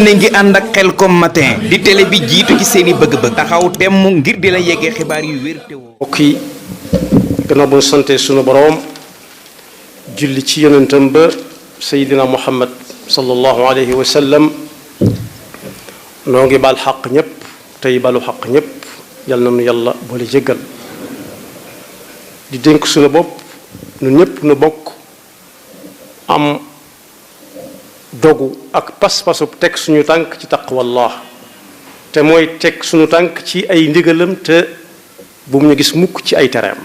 ne ngi ànd ak Khelcom matin di télé bi jiitu ci seeni bëgg-bëgg taxaw temm ngir di la yeggee xibaar yu wér te woo. mbokk yi gannaaw bu ñu sante sunu boroom julli ci yonentam ba Seydina Muhammad sallallahu alayhi wa sallam noo ngi baal xaq ñëpp tey balu xaq ñëpp yal na nu yàlla boole jéggal di dénk sunu bopp ñun ñëpp nu bokk am dogu ak pas-pasu teg suñu tànk ci taqwallah te mooy teg suñu tànk ci ay ndigalam te bu mu ñu gis mukk ci ay tereem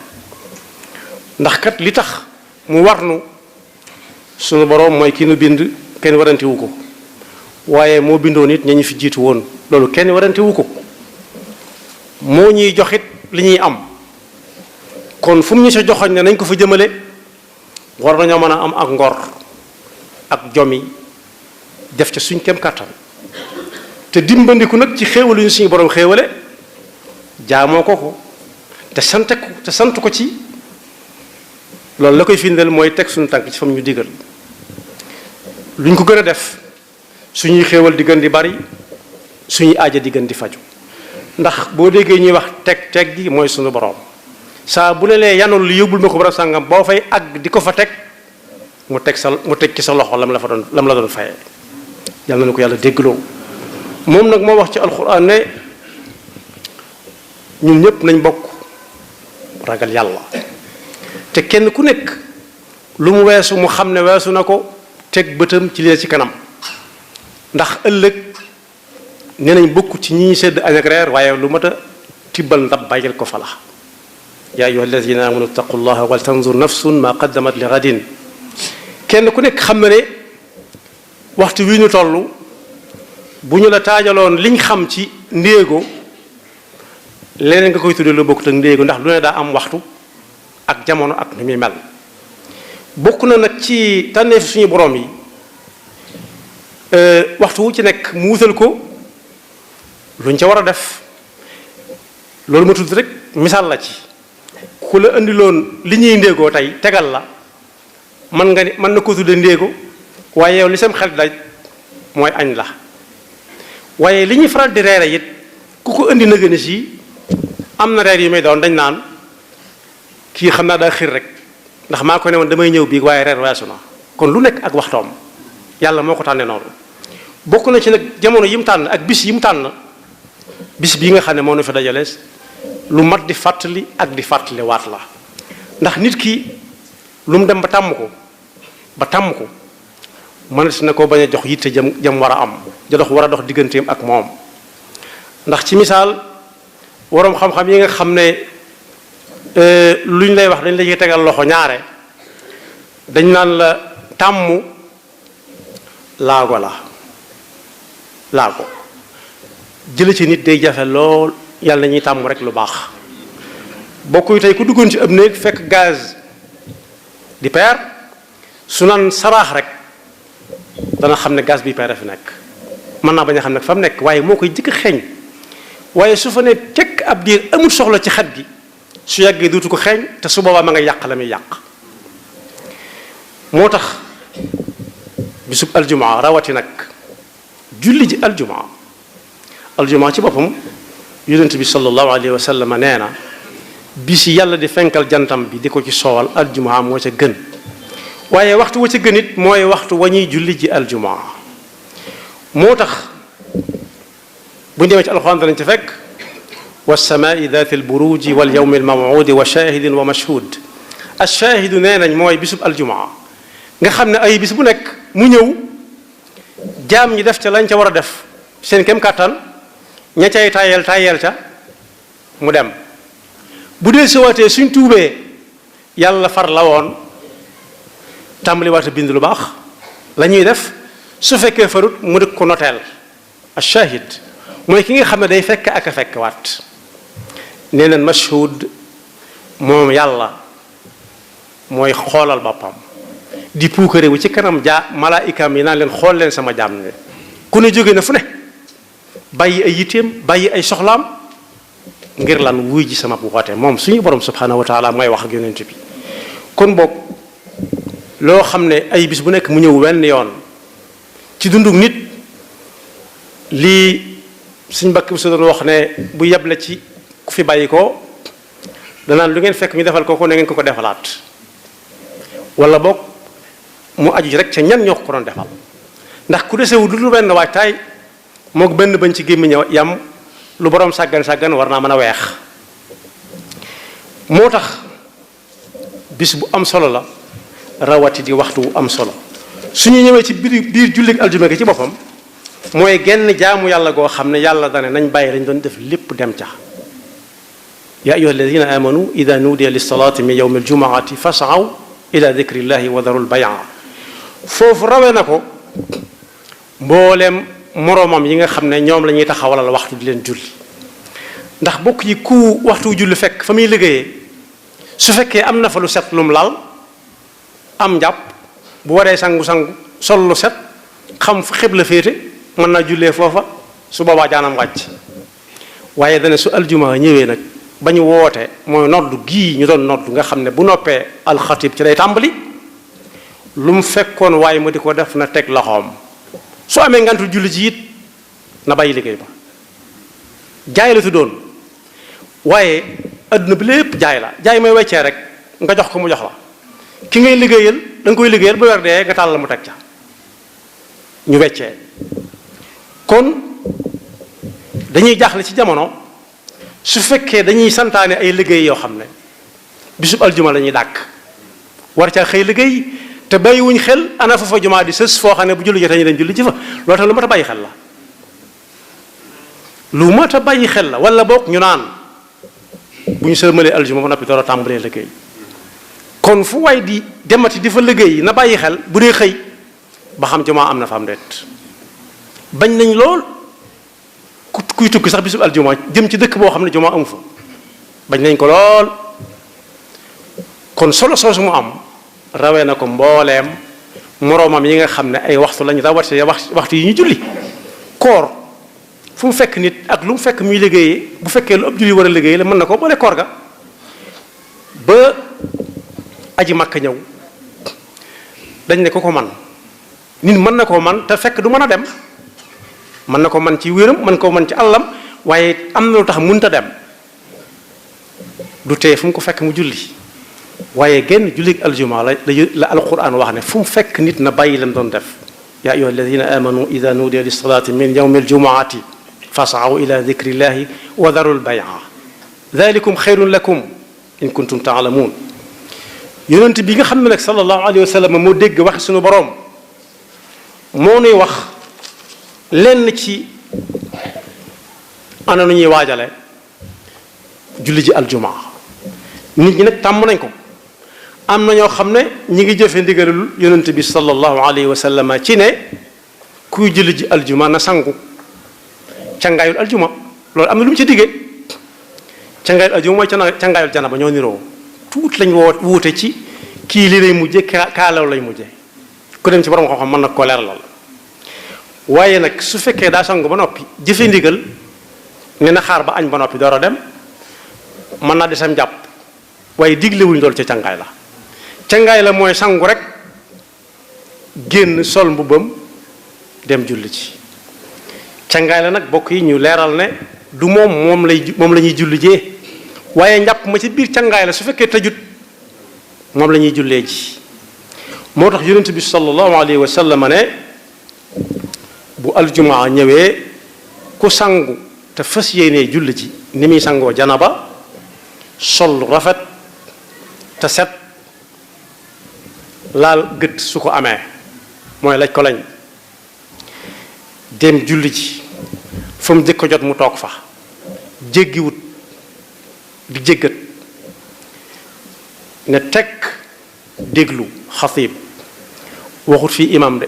ndax kat li tax mu war nu suñu boroom mooy ki nu bind kenn warante wu ko waaye moo bindoon it ña ñu fi jiitu woon loolu kenn warante wu ko moo ñuy joxit li ñuy am kon fu mu ñu sa joxoñ ne nañ ko fa jëmale war nañoo mën a am ak ngor ak jomi def ca suñ kem kàttan te dimbandiku nag ci xéewal ñu suñu borom xéewale jaamoo ko te sant ko ci loolu la koy firndeel mooy teg suñu tànk ci fam ñu digal luñ ko gën a def suñuy xéewal di gën di bari suñuy aaja di gën di faju ndax boo déggee ñuy wax teg gi mooy suñu borom saa bu ne lee yanul li yóbbul ma ko barab sàngam boo fay àgg di ko fa teg mu teg ci sa loxo lam la doon fayee yàlla na ko yàlla déggloo moom nag moo wax ci alxuraan ne ñun ñëpp nañ bokk ragal yàlla te kenn ku nekk lu mu weesu mu xam ne weesu na ko teg bëtam ci lee ci kanam ndax ëllëg nee nañ bokk ci ñi sedd añ ak reer waaye lu mat a tibbal ndab bàyyil ko fa la yaa ayyuha alladina amanu ittaqullaha wal tanzur nafsun ma qaddamat li gadin kenn ku nekk xam na ne waxtu wi ñu toll bu ñu la taajaloon liñ xam ci ndéego leneen nga koy tuddee lu bokkut ak ndéego ndax lu ne daa am waxtu ak jamono ak ni muy mel bokk na nag ci tànneef suñu borom yi waxtu wu ci nekk mu wutal ko luñ ca war a def loolu ma tudd rek misaal la ci ku la indiloon li ñuy ndéegoo tey tegal la mën na ko tudde ndéego waaye yow li sam xel daj mooy añ la waaye li ñuy faral di reere it ku ko indi nëgëni si am na reer yu may doon dañ naan kii xam naa daa xir rek ndax maa ko ne woon damay ñëw bii waaye reer weesu na kon lu nekk ak waxtoom yàlla moo ko tànnee noonu bokk na ci nag jamono yi mu tànn ak bis yi mu tànn bis bii nga xam ne moo nu fi dajale lu mat di fàttali ak di fàttali waat la ndax nit ki lu mu dem ba tàmm ko mënati na ko bañ a jox yitte jam war a am war a dox digganteem ak moom ndax ci misaal waroom xam-xam yi nga xam ne luñ lay wax dañ la ciy tegal loxo ñaare dañ naan la tàmm laago jële ci nit day jafe lool yàlla ñuy tàmm rek lu baax bokk yi tey ku duggoon ci ab néeg fekk gaz di peer su naan saraax rek dana xam ne gaz bi peer fi nekk mën naa bañ a xam ne fa mu nekk waaye moo koy jëkk xeeñ waaye su fa ne tekk ab diir amul soxla ci xet gi su yàggee duutu ko xeeñ te su boobaa ma nga yàq la muy yàq moo tax bisub aljumaa rawati nag julli ji aljumaa ci boppam yonent bi sallallahu alayhi wa sallam nee na bis yàlla di fenkal jantam bi di ko ci soowal aljumaa moo ca gën waaye waxtu wa ca gën it mooy waxtu wa ñuy julli ji aljumaa moo tax bu ñu demee ci alxuraan danañ ci fekk wasamaai dati alburuji wal yawmi almawudi wa shahidin wa mashhud ashaahidu nee nañ mooy bisub aljumaa nga xam ne ay bis bu nekk mu ñëw jaam ñi def ca lañ ca war a def seen kem kàttan ña cay tayel ca mu dem bu dee siwaatee suñ tuubee yàlla far la woon tàmbaliwaat bind lu baax la ñuy def su fekkee farut mu dëkk ko noteel ashahid mooy ki nga xam ne day fekk ak a fekk waat nee na mashhud moom yàlla mooy xoolal boppam di puukare wu ci kanam malaayikaam yi naan leen xool leen sama jaam ne ku ne jóge na fu ne bàyyi ay yitteem bàyyi ay soxlaam ngir lan wuy ji sama bu woote moom suñu borom subhanahu wa taala mooy wax ak yonent bi kon boog loo xam ne ay bis bu nekk mu ñëw wenn yoon ci dunduk nit lii suñ mbakk bi su doon wax ne bu yeble ci ku fi bàyyi ko danaan lu ngeen fekk ñu defal ko na ngeen ko defalaat wala boog mu aju rek ca ñan ñoo ko doon defal ndax ku desewu lu benn waajtaay moog benn bañ ci gémmiñ yam lu borom sàggan war naa mën a weex. moo tax bis bu am solo la rawati di waxtu wu am solo suñu ñëwee ci biir jullit aljuma gi ci boppam mooy genn jaamu yàlla goo xam ne yàlla dane nañ bàyyi lañ doon def lépp dem ca ya ayuha alladina amanu ida nuudiya lilsalati min yawmi aljumaati fasaw ila dikrillahi wa daru lbaya foofu rawee na ko mbooleem moroomam yi nga xam ne ñoom la ñuy taxawalal waxtu di leen julli ndax bokk yi ku waxtu julli fekk fa muy liggéeyee su fekkee am na fa lu set lum lal am njàpp bu waree sangu-sangu sol lu set xam fu xibla féete mën naa jullee foofa su boobaa jaanam wàcc waaye dana su aljuma ñëwee nag ba ñu woote mooy noddu gii ñu doon noddu nga xam ne bu noppee alxatib ci lay tàmbali lu mu fekkoon waaye mu di ko def na teg loxoom su amee ngantul julli ci it na bàyyi liggéey ba jaay la tuddoon waaye adduna bi lépp jaay la jaay may weccee rek nga jox ko mu jox la ki ngay liggéeyal da nga koy liggéeyal bu weer dee nga tàll la mu teg ca ñu weccee kon dañuy jaaxle ci jamono su fekkee dañuy santaane ay liggéey yoo xam ne bisub aljuma la ñuy dàkk war caa xëy liggéey te bàyyiwuñ xel ana fa fa jumaa di sës foo xam ne bu julli jotee ñu dem julli ci fa loolu tax lu mat a bàyyi xel la lu mat a bàyyi xel la wala boog ñu naan bu ñu sërmalee aljuma ba noppi door a tàmbalee liggéey kon fu way di demati di fa liggéey na bàyyi xel bu dee xëy ba xam jumaa am na fa am déet bañ nañ lool kuy tukki sax bisub aljuma jëm ci dëkk boo xam ne jumaa amu fa bañ nañ ko lool kon solo soosu mu am rawee na ko mbooleem moroomam yi nga xam ne ay waxtu lañ rawatee waxtu yi ñu julli koor fu mu fekk nit ak lu mu fekk muy liggéeyee bu fekkee lu ab julli war a liggéey la mën na ko boole koor ga ba aji makka ñëw dañ ne ko man nit mën na koo man te fekk du mën a dem mën na ko man ci wéram mën koo man ci àllam waaye am na lu tax mënut a dem du tee fu mu ko fekk mu julli waaye genn julli aljuma la alquran wax ne fu mu fekk nit na bàyyi lam doon def ya ayuha alladina amanu ida nuudiya lissalati min yawmi aljumaati fasaw ila dikrillahi wa daru lbaya dalikum xayrun lakum in kuntum taalamuun yonent bi nga xam ne nag sallallahu alayhi wa sallam moo dégg wax suñu boroom moo nuy wax lenn ci ana nu ñuy waajale julli ji aljumaa nit ñi nag tàmm nañ ko am na ñoo xam ne ñi ngi jëfe ndigalul yonent bi sallallahu alayhi wa sallam ci ne kuy julli ji aljuma na sangu cangaayul aljuma loolu am na lu mu ci diggee cangaayul aljuma mooy cangaayul janaba ñoo niroo tuut lañ wuute ci kii li lay mujje kaalaw lay mujje ku dem ci borom xam-xam mën na koo leeralal waaye nag su fekkee daa sangu ba noppi jëfe ndigal ne na xaar ba añ ba noppi door a dem mën naa desam jàpp waaye diglewuñ loolu ca cangaay la cangaay la mooy sangu rek génn sol mbubbam dem julli ci cangaay la nag bokk yi ñu leeral ne du moom la ñuy julli jee waaye njàpp ma ci biir cangaay la su fekkee tëjut moom la ñuy jullee ji moo tax yonent bi sallallahu alayhi wa sallam ne bu aljumaa ñëwee ku sangu te fas yéenee julli ji ni muy sangoo janaba sol rafet te set laal gët su ko amee mooy laj ko lañ dem julli ji fa mu jëkk jot mu toog fa jéggiwut di jéggat ne tekk déglu xasib waxut fii imam de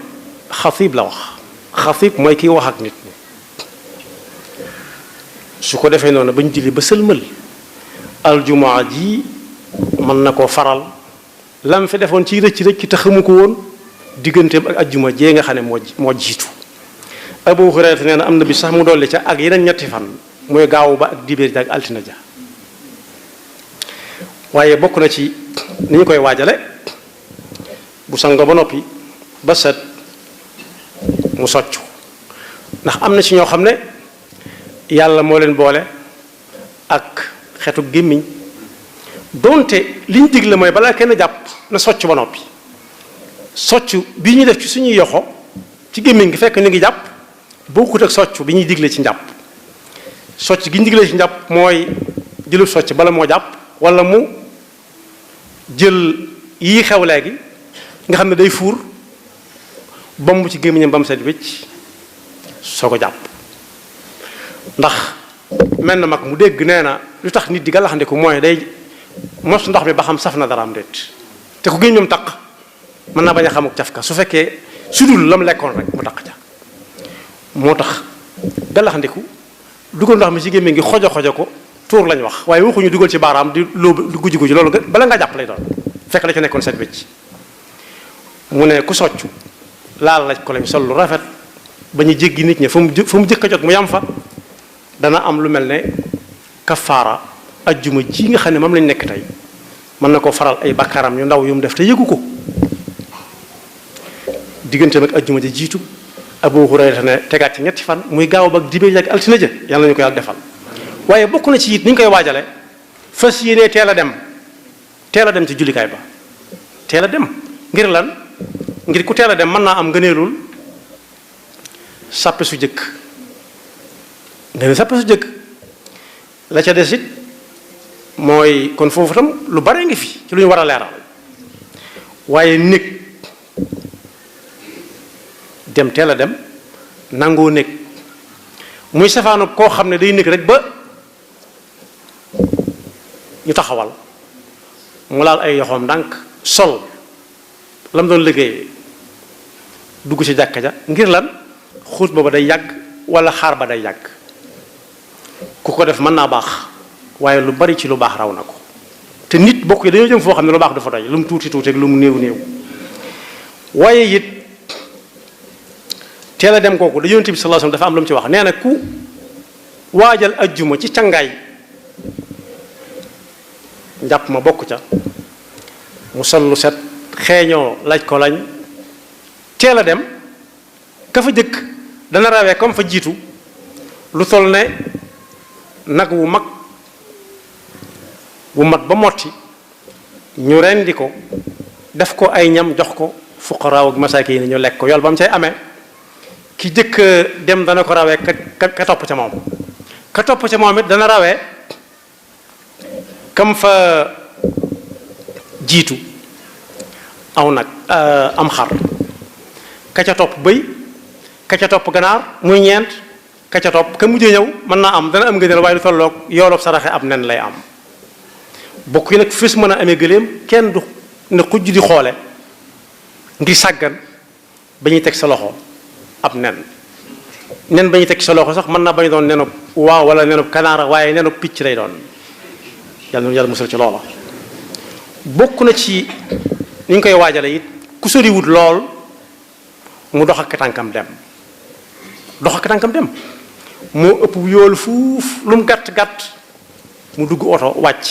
xasib la wax xasib mooy kiy wax ak nit ñi su ko defee noonu ba ñu julli ba sëlmal aljumaa ji mën na koo faral lam fi defoon ci rëcc te xamu ko woon digganteem ak ajjuma jee nga xam ne moo jiitu Abu Hurayra nee na am na bi sax mu dolli ca ak yeneen ñetti fan mooy gaawu ba ak dibéer ja ak altina ja waaye bokk na ci ni ñu koy waajale bu sango ba noppi ba set mu soccu ndax am na ci ñoo xam ne yàlla moo leen boole ak xeetu gémmiñ donte liñ digle mooy balaa kenn jàpp na socc ba noppi socc bi ñuy def ci suñuy yoxo ci gémmiñ gi fekk ñu ngi jàpp bokkut ak socc bi ñuy digle ci njàpp socc gi ñu digle ci njàpp mooy jëlub socc bala moo jàpp wala mu jël yii xew léegi nga xam ne day fuur bomb ci gémmiñam ba mu set wécc soo ko jàpp ndax mel na mag mu dégg nee na lu tax nit di gàllaxandiku mooy day mos ndox mi ba xam saf na dara am déet te ku gémmiñam taq mën naa bañ a xamuk cafka su fekkee su dul la mu lekkoon rek mu taq ca moo tax gàllaxandiku dugal ndox mi ci gémmiñ gi xojo ko tuur lañ wax waaye waxuñu dugal ci baaraam di lóobu di guji guji loolu bala nga jàpp lay doon fekk la ci nekkoon set wécc mu ne ku soccu laal laj ko lañ sol lu rafet ba ñu jéggi nit ñi fu mu jëkk a jot mu yam fa dana am lu mel ne kafaara ajjuma ji nga xam ne moom lañ nekk tey mën na ko faral ay bakkaaram yu ndaw yu mu def te yëgu ko diggante nag ajjuma ji jiitu Abu Hurayra ne tegaat ci ñetti fan muy gaaw ba dibéer ak altine ja yàlla nañu ko yàlla defal waaye bokk na ci it ni ñu koy waajale fas yéenee teel a dem ci jullikaay ba teel a dem ngir lan ngir ku teel a dem mën naa am ngëneelul sàppe su jëkk nga ne sàppe su jëkk la ca des it mooy kon foofu tam lu bare ngi fi ci lu ñu war a leeral waaye nekk dem teel a dem nangoo nekk muy safaanu koo xam ne day nekk rek ba ñu taxawal mu laal ay yoxoom ndànk sol la mu doon liggéey dugg ci jàkka ja ngir lan xuus booba day yàgg wala xaar ba day yàgg ku ko def mën naa baax waaye lu bari ci lu baax raw na ko te nit bokk yi dañoo jëm foo xam ne lu baax dafa doy lu mu tuuti tuuti ak lu mu néew néew waaye it teel a dem kooku da Yonent bi sallallahu alayhi wasallam dafa am lu mu ci wax nee na ku waajal ajjuma ci cangaay njàpp ma bokk ca mu sol lu set xeeñoo laaj ko lañ teel a dem ka fa jëkk dana rawee comme fa jiitu lu toll ne nag wu mag wu mat ba motti ñu rendi ko def ko ay ñam jox ko fuqaraaw ak masaaki yi ne ñu lekk ko yool ba mu cay amee ki jëkk dem dana ko rawee ka topp ca moom ka topp ca moom it dana rawee kam fa jiitu aw nag am xar ka ca topp bëy ka ca topp ganaar muy ñeent ka ca topp ka mujjee ñëw mën naa am dana am ngëneel waaye lu tolloog yooloob saraxe ab nen lay am bokk yi nag fis mën a amee gëléem kenn du ne xujj di xoole ngir sàggan ba ñuy teg sa loxo ab nen ba ñuy teg sa loxo sax mën naa bañ doon nenub waaw wala nenub kanaara waaye nenub picc lay doon yàlla na yàlla musal ci loola bokk na ci ni ñu koy waajale it ku soriwut lool mu dox ak tànkam dem moo ëpp yool fuuf lu mu gàtt gàtt mu dugg oto wàcc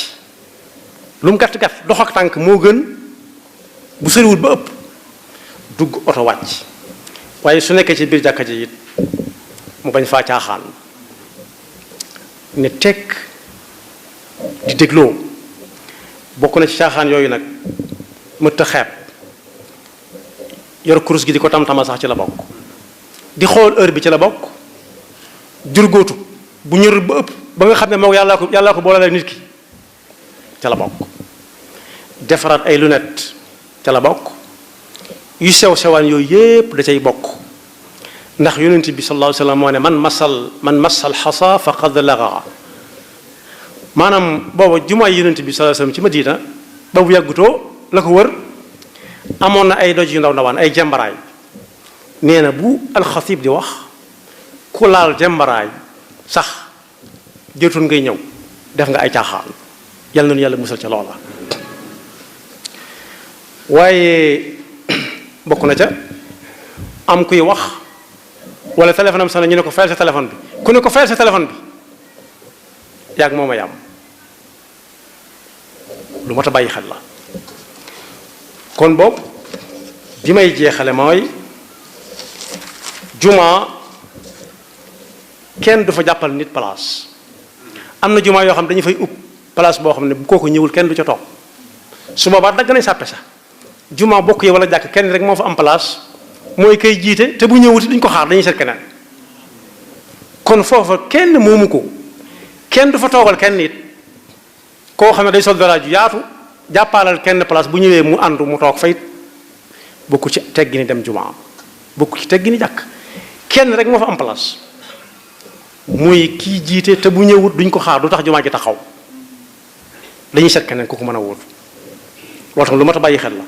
lu mu gàtt gàtt dox ak tànk moo gën bu soriwut ba ëpp dugg oto wàcc waaye su nekkee ci biir jàkka ji it mu bañ faa caaxaan ne teg di dégloo bokk na ci caaxaan yooyu nag mëtt a xeeb yor kurus gi di ko tam-tama sax ci la bokk di xool heure bi ci la bokk jurgóotu bu ñorul ba ëpp ba nga xam ne moom yàllaa ko boole nit ki ca la bokk defaraat ay lunettes ca la bokk yu sew sewaan yooyu yépp da cay bokk ndax yonent bi sallallahu alayhi wasallam moo ne man massal xasa faqad laga maanaam booba jumaay yonent bi sallallahu alayhi wasallam ci Madina ba bu yàggutoo la ko wër amoon na ay doj yu ndaw ndawaan ay jembaraay nee na bu alxatib di wax ku laal jembaraay sax jotul ngay ñëw def nga ay caaxaan yàlla noonu yàlla musal ca loola waaye bokk na ca am kuy wax wala téléphone am sax ñu ne ko fayal sa téléphone bi ku ne ko fayal sa téléphone bi yàgg moom a yam lu mat a bàyyi xel la kon boobu bi may jeexale mooy juma kenn du fa jàppal nit place am na jumaa yoo xam dañu fay upp place boo xam ne bu kooku ñëwul kenn du ca toog su boobaa dagg nañ sàppe sax jumaa bokk yi wala jàkk kenn rek moo fa am place mooy kay jiite te bu ñëwuti duñ ko xaar dañuy seet keneen kon foofa kenn moomu ko kenn du fa toogal kenn nit koo xam ne day sol dara ju yaatu jàppaalal kenn place bu ñëwee mu àndu mu toog fayit bokku ci teggi ni dem jumaa bokku ci teggi ni jàkk kenn rek moo fa am place muy kii jiite te bu ñëwut duñ ko xaar du tax jumaa ji taxaw dañuy seet keneen ku ko mën a wóor loo tax lu mat a bàyyi xel la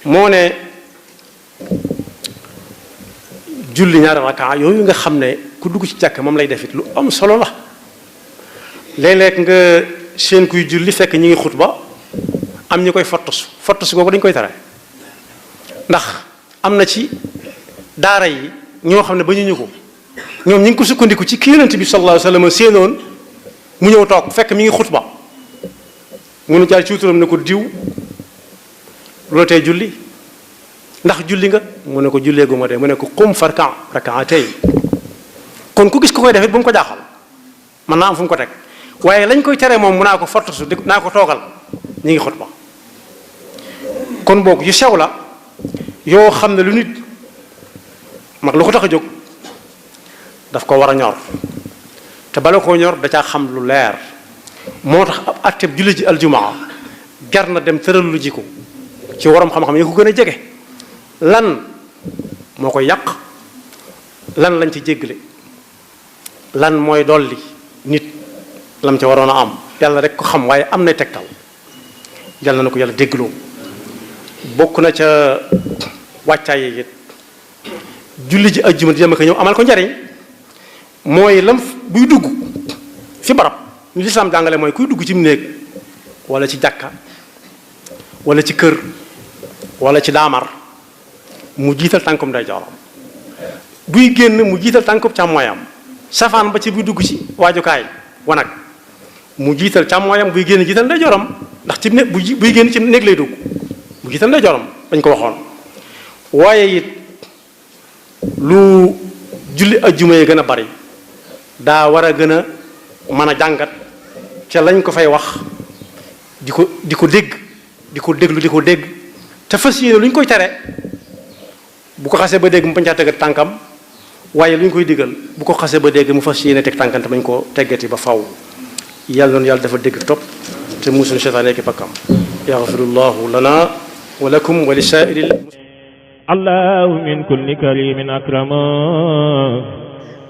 moo ne julli ñaari rakaa yooyu nga xam ne ku dugg ci jàkk moom lay defit lu am solo la léeg-léeg nga seen kuy julli fekk ñi ngi xutba am ñi koy fottusu googu dañ koy tere ndax am na ci daara yi ñoo xam ne ba ñu ko ñoom ñi ngi ko sukkandiku ci ki yonent bi sallallahu alayhi wa sallam séenoon mu ñëw toog fekk mi ngi xutba munu jaar ci wuturam ne ko diw loolu tey julli ndax julli nga mu ne ko jullee gu ma de mu ne ko qum farka rakaatay kon ku gis ko koy def it bu mu ko jaaxal man naa am fu mu ko teg waaye lañ koy tere moom mu naa ko fortasu di naa ko toogal ñi ngi xutba kon boog yu sew la yoo xam ne lu nit mag lu ko tax a jóg daf ko war a ñor te bala koo ñor da caa xam lu leer moo tax ab atteb julli ji aljumaa jar na dem tëral lu ji ko ci waroom xam-xam yi ko gën a jege lan moo koy yàq lan lañ ci jéggale lan mooy dolli nit lam ca waroon a am yàlla rek ko xam waaye am na tegtal yàlla na ko yàlla déggloo bokk na ca wàccaay yi it julli ji ajjuma di dem ak ñëw amal ko njariñ mooy lam buy dugg fi barab ñu lislaam jàngale mooy kuy dugg ci mu néeg wala ci jàkka wala ci kër wala ci daamar mu jiital tànkum ndeyjooram buy génn mu jiital tànkum càmmooyam safaan ba ci buy dugg ci waajukaay wanag mu jiital càmmooyam buy génn jiital ndeyjooram ndax ci néeg buy génn ci néeg lay dugg mu jiital ndeyjooram dañ ko waxoon waaye it lu julli ajjuma yi gën a bari daa war a gën a mën a jàngat ca lañ ko fay wax di ko dégg di ko déglu di ko dégg te fas yéene lu ñu koy tere bu ko xasee ba dégg mu bañ caa teg tànkam waaye lu ñu koy digal bu ko xasee ba dégg mu fas yéene teg tànkam te bañ koo teggati ba faw yàlla noonu yàlla dafa dégg topp te musul seytaane ki bakkam yaxfirullahu lana wa lakum wa li saa'iril allahu min kulli karimin akrama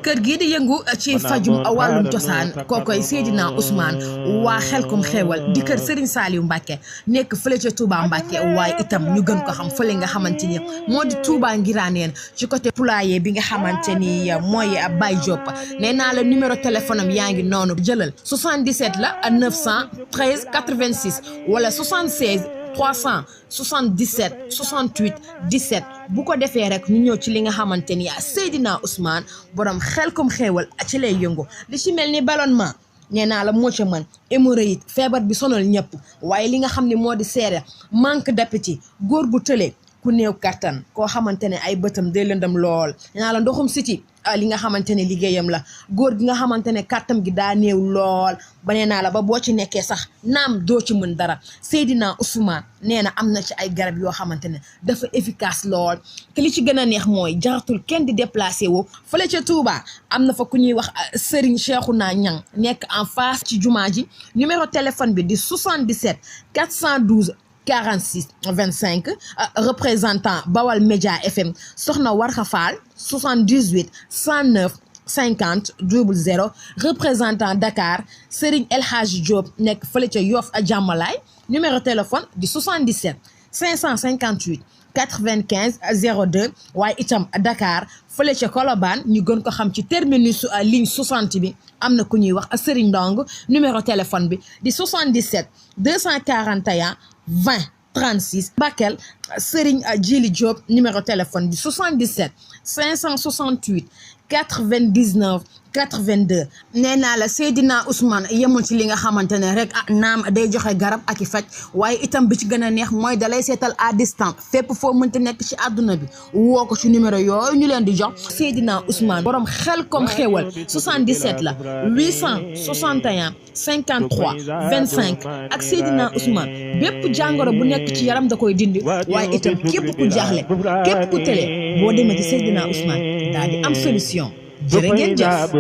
kër gii di yëngu ci fajum wàllum cosaan kookoy Seydina Ousmane waa Xelkom xeewal di kër Serigne Saliou Mbacke nekk fële ca Touba Mbacke waaye itam ñu gën ko xam fële nga xamante ni moo di Touba Ngiraneen ci côté poulailler bi nga xamante ni mooy Baye Diop nee naa la numéro téléphone am yaa ngi noonu jëlal 77 la 913 86 wala 76 377 68 17 bu ko defee rek ñu ñëw ci li nga xamante ni Seydina Ousmane borom Xelkom xeewal ci lay yëngu li ci mel ni ballonnement nee naa la moo ca mën hémorroïde feebar bi sonal ñëpp waaye li nga xam ne moo di seere manque d'appétit góor gu tële ku néew kattan koo xamante ne ay bëtam day lëndam lool nee naa la ndoxum siti li nga xamante ne liggéeyam la góor gi nga xamante ne kàttam gi daa néew lool ba nee naa la ba boo ci nekkee sax naam doo ci mën dara Seydina Ousmane nee na am na ci ay garab yoo xamante ne dafa efficace lool te li ci gën a neex mooy jaratul kenn di déplacé wu fële ca Touba am na fa ku ñuy wax Serigne Cheikhouna Niang nekk en face ci jumaa ji numéro téléphone bi di 77 412 46 25 représentant Bawal Média FM Soxna Warxa Fall 78 109 50 00 représentant Dakar Serigne El Hadji Diop nekk fële ca Yoff Jàmmalaay numéro téléphone di 77 558 95 02 waaye itam Dakar fële ca Colobane ñu gën ko xam ci terminus ligne 60 bi am na ku ñuy wax Serigne Ndong numéro téléphone bi di 77 241 20 36 Bakel Serigne Djili Diop numéro téléphone di 77 568 99 82 nee naa la Seydina Ousmane yemul ci li nga xamante ne rek naam day joxe garab ak i faj waaye itam bi ci gën a neex mooy dalay seetal à distance fépp foo mënti nekk ci àdduna bi woo ko ci numéro yooyu ñu leen di jox Seydina Ousmane borom Xelcom xéewal 77 la 861 53 25 ak Seydina Ousmane bépp jàngoro bu nekk ci yaram da koy dindi waaye itam képp ku jaaxle képp ku tële boo demee ci Seydina Ousmane daal di am solution. jërë ngeen jëf.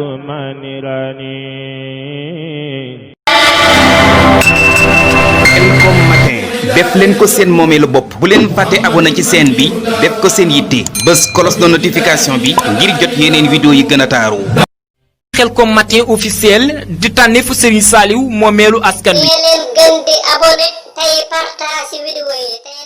Xelcom matin def leen ko seen moomeelu bopp bu leen fàtte abonné ci chaîne bi def ko seen yitte bës cloche de notification bi ngir jot yeneen vidéo yi gën a taaru. Xelcom matin officiel di tànneefu Serigne Saliou moomeelu askan wi. leen gën di abonné tey partage vidéo yi tey